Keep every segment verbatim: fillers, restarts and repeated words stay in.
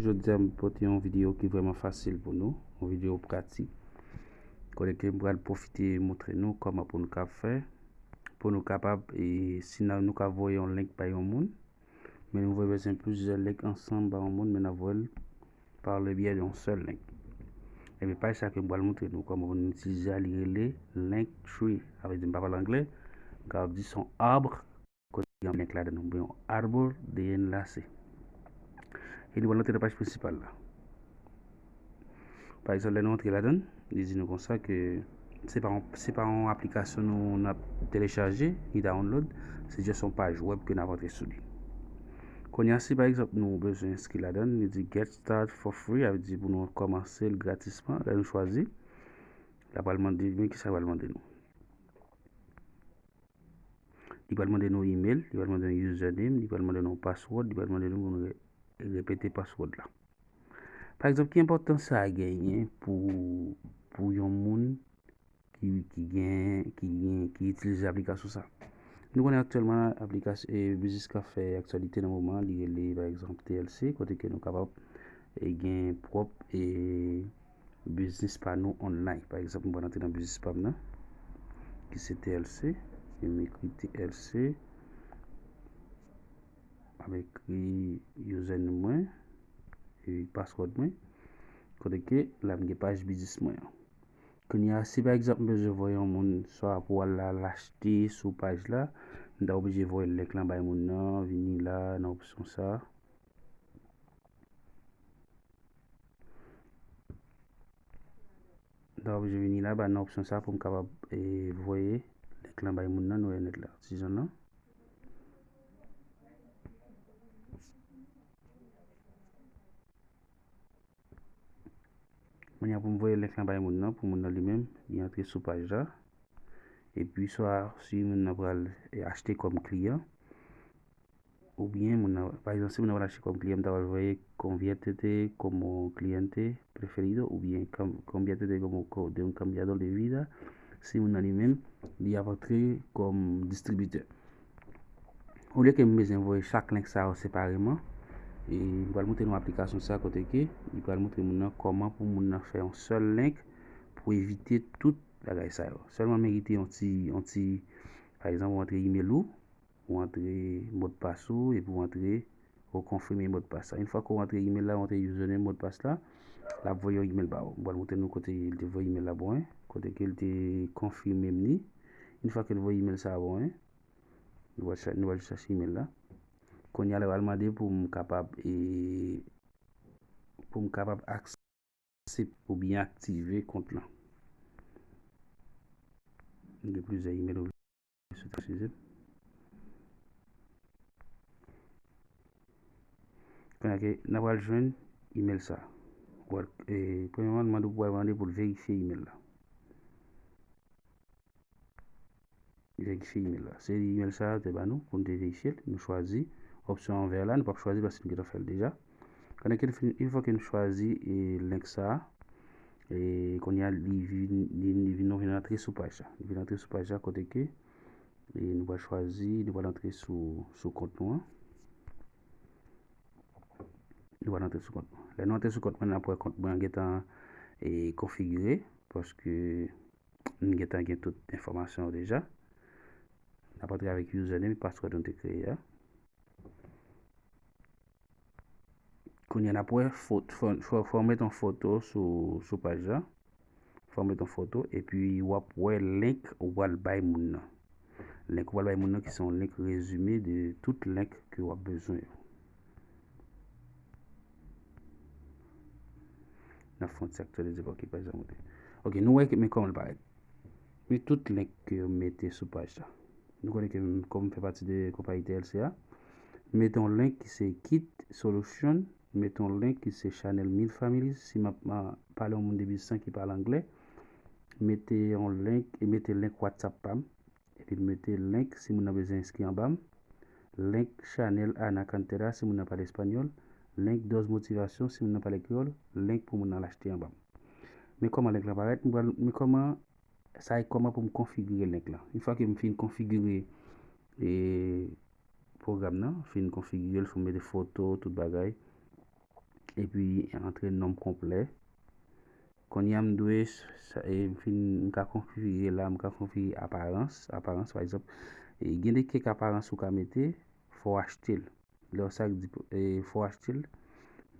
Jodi a, m pote yon videyo ki vrèman fasil pou nou, yon videyo pratik. Kote ke m pral pwofite montre nou kòman pou nou ka fè, pou nou kapab, e, si n a, nou ka voye yon link bay yon moun, men nou voye bezwen plizyè link ansanm bay yon moun, men n ap voye l par le biais de yon sèl link. Ebyen, paj sa ke m pral montre nou kòman pou nou itilize a, li rele Linktree. Sa vle di, m pa pale anglè, m kapab di se yon arbre kote gen link ladan, oubyen yon arbre de enlace. E nou pral antre nan paj prensipal la. Pa egzanp, lè nou antre ladan, li di nou konsa ke se pa yon, se pa yon aplikasyon nou, n ap telechaje ni download, se just yon paj web ke n ap antre sou li. Kounye a, si pa egzanp nou bezwen enskri ladan, li di get start for free, sa vle di pou nou kòmanse l gratisman. Lè nou chwazi, l ap pral mande, men kisa l pral mande nou? Li pral mande nou email, li pral mande nou username, li pral mande nou password, li pral mande nou pou nou re-, repete password la. Pa egzanp, ki enpòtans sa genyen pou, pou yon moun ki, ki gen, ki gen, ki itilize aplikasyon sa? Nou konnen aktyèlman aplikasyon, e, biznis k ap fè aktyalite nan moman an, li rele, pa egzanp, T L C, kote ke nou kapab, e, gen pwòp, e, biznis pa nou online. Pa egzanp, m pral antre nan biznis pa m nan, ki se T L C, e m ekri T L C, m ap ekri username mwen, e password mwen, kote ke la m gen paj biznis mwen an. Kounye a, si pa egzanp m bezwen voye yon moun, swa pou al, al achte sou paj la, m ta oblije voye link lan bay moun nan, vini la nan opsyon sa. M ta oblije vini la, ba nan opsyon sa pou m kapab, e, voye link lan bay moun nan, nou wè nèt la, ti zòn lan. Kounye a pou m voye link lan bay moun nan, pou moun nan li menm, li antre sou paj la. Epi swa si moun nan pral, e, achte kòm kliyan, oubyen moun nan, pa egzanp, si moun nan pral achte kòm kliyan, m ta pral voye conviértete como cliente preferido, oubyen cam-, conviértete como co-, de un cambiador de vida, si moun nan li menm, li ap antre kòm distribitè. Olye ke m bezwen voye chak link sa yo separeman, e m pral montre nou aplikasyon sa kote ke li pral montre moun nan kòman pou moun nan fè yon sèl link pou evite tout bagay sa yo. Sèlman merite yon ti, yon ti, pa egzanp, ou antre email ou, ou antre modpas ou, epi ou antre, ou konfime modpas la. Yon fwa ke ou antre email la, ou antre username, modpas la, l ap voye yon email ba ou. M pral montre nou kote li te voye email la ba mwen, kote ke li te konfime m li. Yon fwa ke l voye email sa ba mwen, nou pral cha-, nou pral chache email la. Kounye a, l pral mande pou m kapab, e, pou m kapab aksepte oubyen aktive kont lan. M gen plizyè email ouvè, eskize m. Kounye a ke n a pral jwenn email sa. Ou pral, e, premyèman, l mande, ou pral mande pou l verifye email la. Verifye email la. Se email sa yo te ba nou pou nou te verifye l. Nou chwazi opsyon an vè la. Nou p ap chwazi l paske nou gentan fè l deja. Kounye a ke nou fin, yon fwa ke nou chwazi, e, link sa, e, kounye a li vin, li, li vin, nou vin antre sou paj la. Li vin antre sou paj la kote ke, e, nou pral chwazi, nou pral antre sou, sou kont nou an. Nou pral antre sou kont mwen. Lè nou antre sou kont mwen, n ap wè kont mwen an gentan, e, konfigire, paske m gentan gen tout enfòmasyon yo deja. N ap antre avèk username e password nou te kreye a. Kounye a n ap wè fo-, fò, fò, fò w met yon foto sou, sou paj la. Fò w met yon foto, epi w ap wè link ou pral bay moun nan. Link ou pral bay moun nan ki se yon link rezime de tout link ke w ap bezwen yo. N ap fè yon ti aktyalize pou ki paj la monte. Ok, nou wè ke, men kòman l parèt. Men tout link ke yo mete sou paj la. Nou konnen ke m, kòm m fè pati de konpayi T L C a, m mete yon link ki se Kit Solution, m mete yon link ki se Channel Mil Families, si m ap, m ap pale yon moun de biznis ki pale anglè, m mete yon link, e mete link WhatsApp pa m, epi m mete link si moun nan bezwen enskri anba m, link Channel Ana Cantera si moun nan pale espanyòl, link Dos Motivation si moun nan pale kreyòl, link pou moun nan al achte anba m. Men kòman link lan parèt, m pral, men kòman, sa e kòman pou m konfigire link lan. Yon fwa ke m fin konfigire, e, pwogram nan, fin konfigire l, fin mete foto, tout bagay, epi antre non m konplè. Kounye a m dwe, sa- e, m fin, m ka konfigire la, m ka konfigire aparans, aparans pa egzanp. E, gen de kèk aparans ou ka mete, fò w achte l. Lè w sa k di, e, fò w achte l.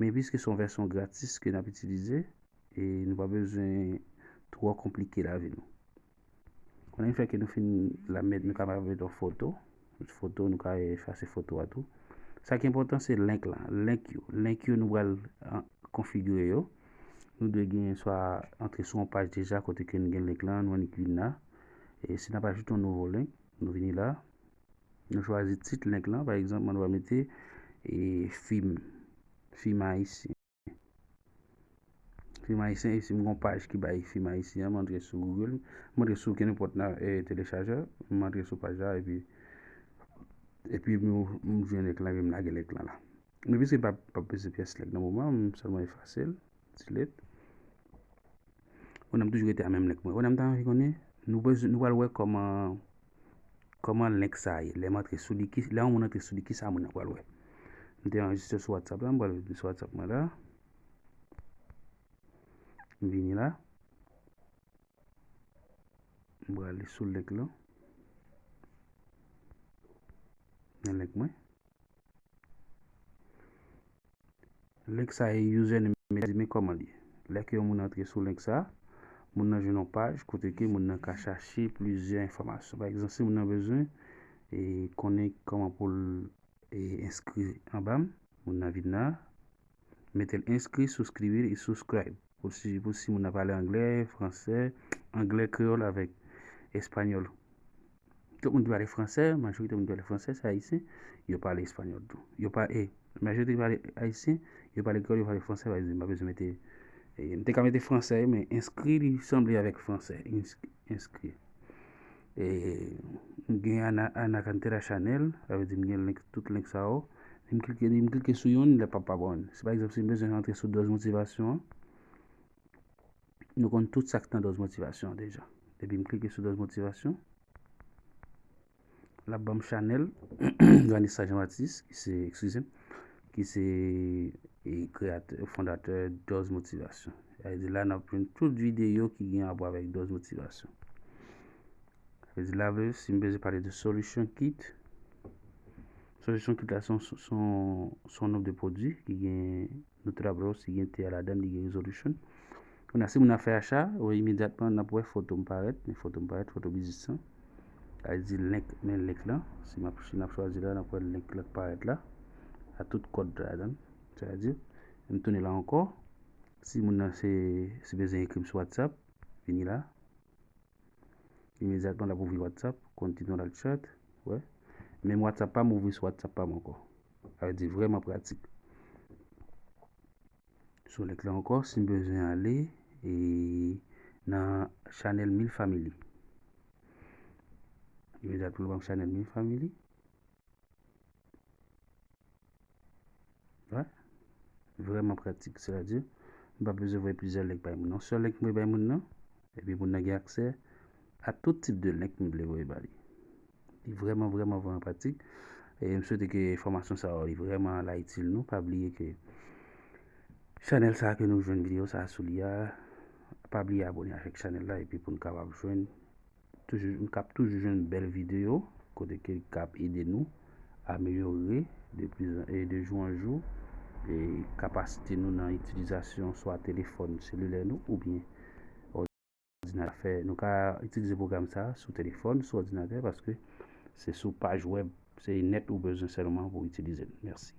Men piske se yon vèsyon gratis ke n ap itilize, e nou pa bezwen twò konplike lavi nou. Kounye a fè ke nou fin la met, nou ka met yon foto. Foto, nou ka efase foto a tou. Sa ki enpòtan, se link la. Link yo. Link yo, nou pral an- konfigire yo. Nou dwe gen swa antre sou yon paj deja kote ke nou gen link la, nou annik vin la. E si n ap ajoute yon nouvo link, nou vini la. Nou chwazi tit link la, pa egzanp, mwen va mete e, fim, fim ayisyen. Fim ayisyen, e si m gon paj ki bay fim ayisyen, m antre sou Google, m antre sou kenenpòt na e, telechajè, m antre sou paj la, epi epi m, m jwenn link la, epi m lage link la la. Men piske m pa, pa bezwen pyès link nan moman, m sèlman efase l, delete. Ou nan m toujou rete a menm link mwen. Ou nan m ta anvi konnen, nou bezwen, nou pral wè kòman, kòman link sa ye. Lè m antre sou li, ki, lè yon moun antre sou li, kisa moun nan pral wè. M te anrejistre sou WhatsApp la, m pral vin sou WhatsApp mwen la. M vini la. M prale sou link lan. Nan link mwen. Link sa e username, men kòman li ye. Lè ke yon moun antre sou link sa, moun nan jwenn yon paj kote ke moun nan ka chache plizyè enfòmasyon. Pa egzanp, si moun nan bezwen e, konnen kòman pou l e, enskri anba m, moun nan vin la, mete l enskri, souscribir e subscribe. Pou si, pou si moun nan pale anglè, fransè, anglè, kreyòl avèk espanyòl. Tout moun ki pale fransè, majorite moun ki pale fransè, se ayisyen, yo pale espanyòl tou. Yo pa, e, majorite ki pale ayisyen, yo pale kreyòl, yo pale fransè, pa egzanp, m pa bezwen mete, e, m te ka mete fransè, men enskri li sanble avèk fransè, ins- enskri. E, m gen Ana, Ana Cantera Channel, sa vle di m gen link, tout link sa yo. Si m klike, si m klike sou youn, li p ap, p ap ba m. Si pa egzanp, si m bezwen antre sou dòz motivasyon an, nou konn tout sa k nan dòz motivasyon an deja. Depi m klike sou dòz motivasyon, l ap ban m chanèl Vanessa Jean Baptiste, ki se, eskize m, ki se, e, kreyatè, fondatè dòz motivasyon. Sa vle di la, n ap jwenn tout videyo ki gen rapò avèk dòz motivasyon. Sa vle di la, si m bezwen pale de Solution Kit, Solution Kit la, se yon, se yon, se yon nonb de pwodui ki gen Nutrabros, ki gen te a ladan, li gen Resolution. Kounye a, si moun ap fè acha, ou imedyatman n ap wè foto m parèt, men foto m parèt, foto biznis lan. Sa vle di link, men link lan. Si m ap, si n ap chwazi la, n ap wè link lan k parèt la. A tout kòd ladan. Sa vle di, m tounen la ankò. Si moun nan se, si bezwen ekri m sou WhatsApp, vini la. Imedyatman, l ap ouvri WhatsApp, kontinye l al chat, wè. Menm WhatsApp pa m ouvri sou WhatsApp pa m ankò. Sa vle di vrèman pratik. Sou link la ankò, si m bezwen ale e, nan chanèl Mil Family. Imedyatman, l ban m chanèl Mil Family. Wè. Vrèman pratik. Sètadi, m pa bezwen voye plizyè link bay moun. Yon sèl link mwen bay moun nan, epi moun nan gen aksè a tout tip de link m vle voye ba li. Li vrèman, vrèman, vrèman pratik. E m swete ke enfòmasyon sa yo, li vrèman la itil nou. Pa bliye ke chanèl sa ke nou jwenn videyo sa sou li a, pa bliye abone avèk chanèl la, epi pou n kapab jwenn toujou, nou k ap toujou jwenn bèl videyo, kote ke k ap ede nou amelyore de pli, e de jou an jou, e kapasite nou nan itilizasyon swa telefòn selilè nou oubyen òdinatè. Nou ka itilize pwogram sa sou telefòn, sou òdinatè, paske se sou paj wèb, se nèt ou bezwen sèlman pou itilize l. Mèsi.